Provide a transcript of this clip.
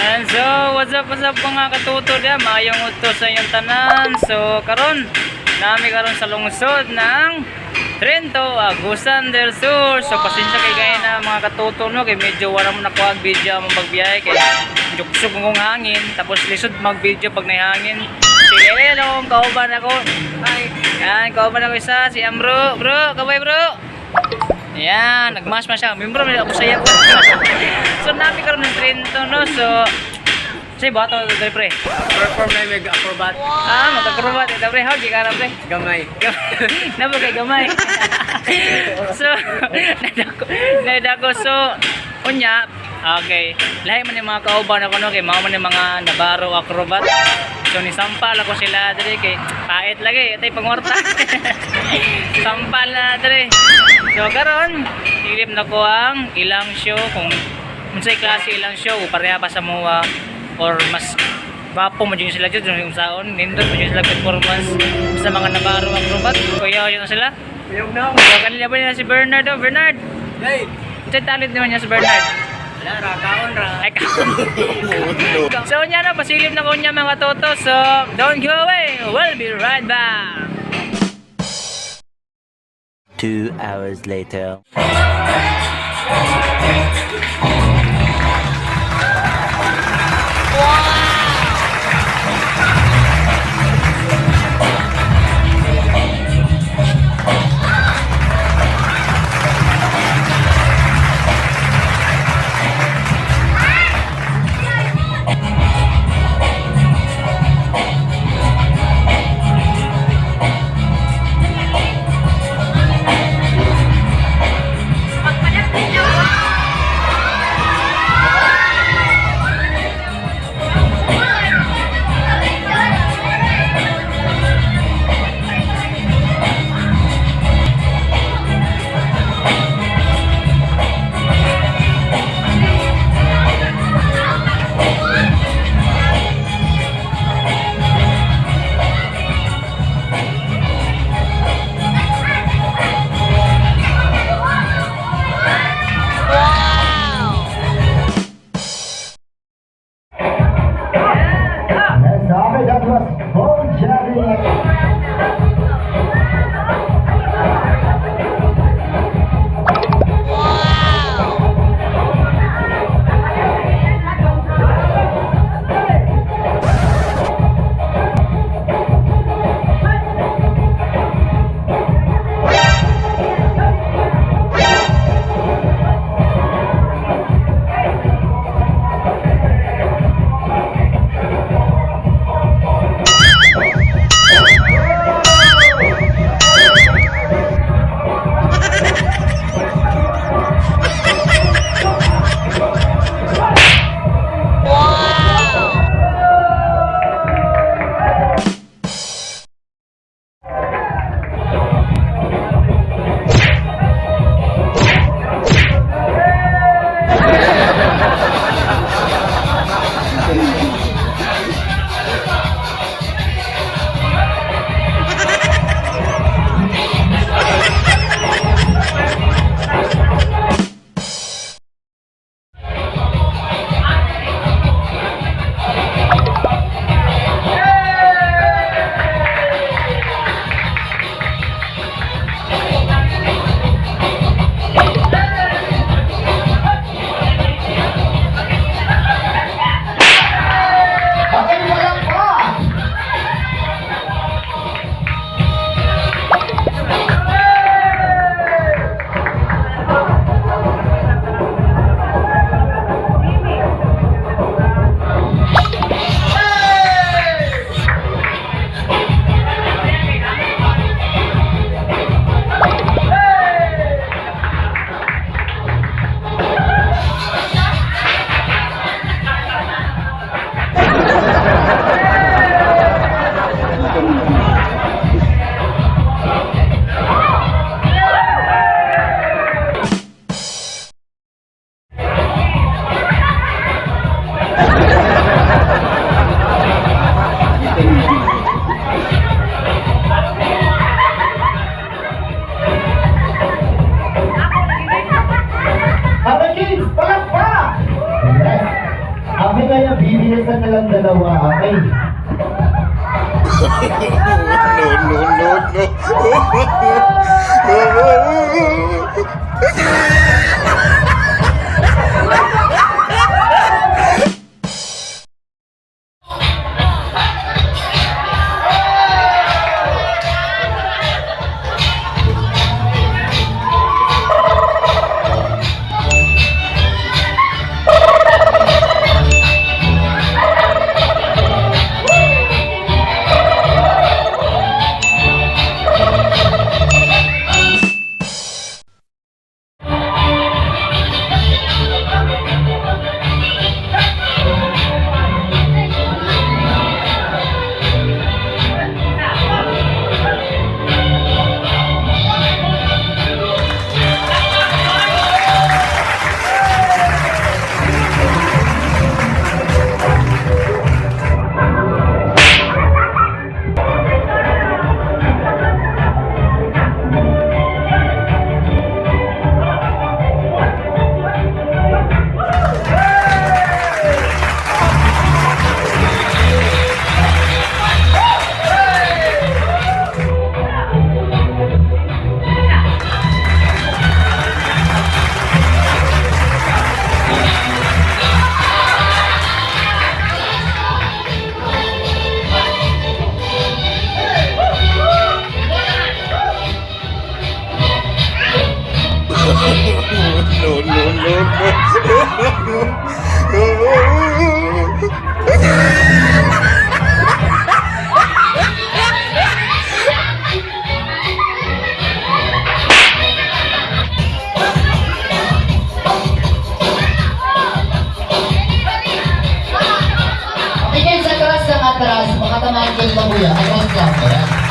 And so, what's up mga katuto diya? Maayong udto sa inyong tanan. So, karon nami karon sa lungsod ng Trento, Agusan del Sur. So, pasensya kay gaya na mga katuto, no, kay medyo wala mo nakuha ang video among pagbiyahe kay juksog kong hangin, tapos lisod mag-video pag nahangin. Sige, hello, kauban ako. Hi. Yan, kauban ako isa, si Ambro. Bro, kabay bro. Yan, nagmas man siya. Membro, may ako saya ko. So, nami karon ng Trento, no? So, say, bato, dali pre. Perform na yung acrobat. Ah, magkakrobat. Ito pre, how di ka na pre? Gamay. Nabo kay gamay. So, nadako, nadako. So, unya, okay. Lahi man yung mga kauban ako, no, kay mao man yung mga Navarro acrobat. So, nisampal ako sila diri kay pait lagi, atay pangwarta. Sampal na diri. So, karon, silip na ko ang ilang show kung unsay klase ilang show, pareha pa sa muwa or mas gwapo mo dyan sila dyan yung saon nindot mo dyan sila performance sa mga Navarro acrobat kuya yun na sila. Yung na. So kanila ba nila si Bernard, oh Bernard? Hey. Ito talent naman niya si Bernard. Wala ra, kaon ra. Ay ka. So niya na pasilip na ko niya mga toto, so don't go away, we'll be right back. 2 hours later. Okay, kaya bibilisan na lang dalawa. Okay. No, no, no, no. No, no, no, no. Okay guys, atras lang, atras. Baka tamaan kayo mabuya. Atras lang. Ayan.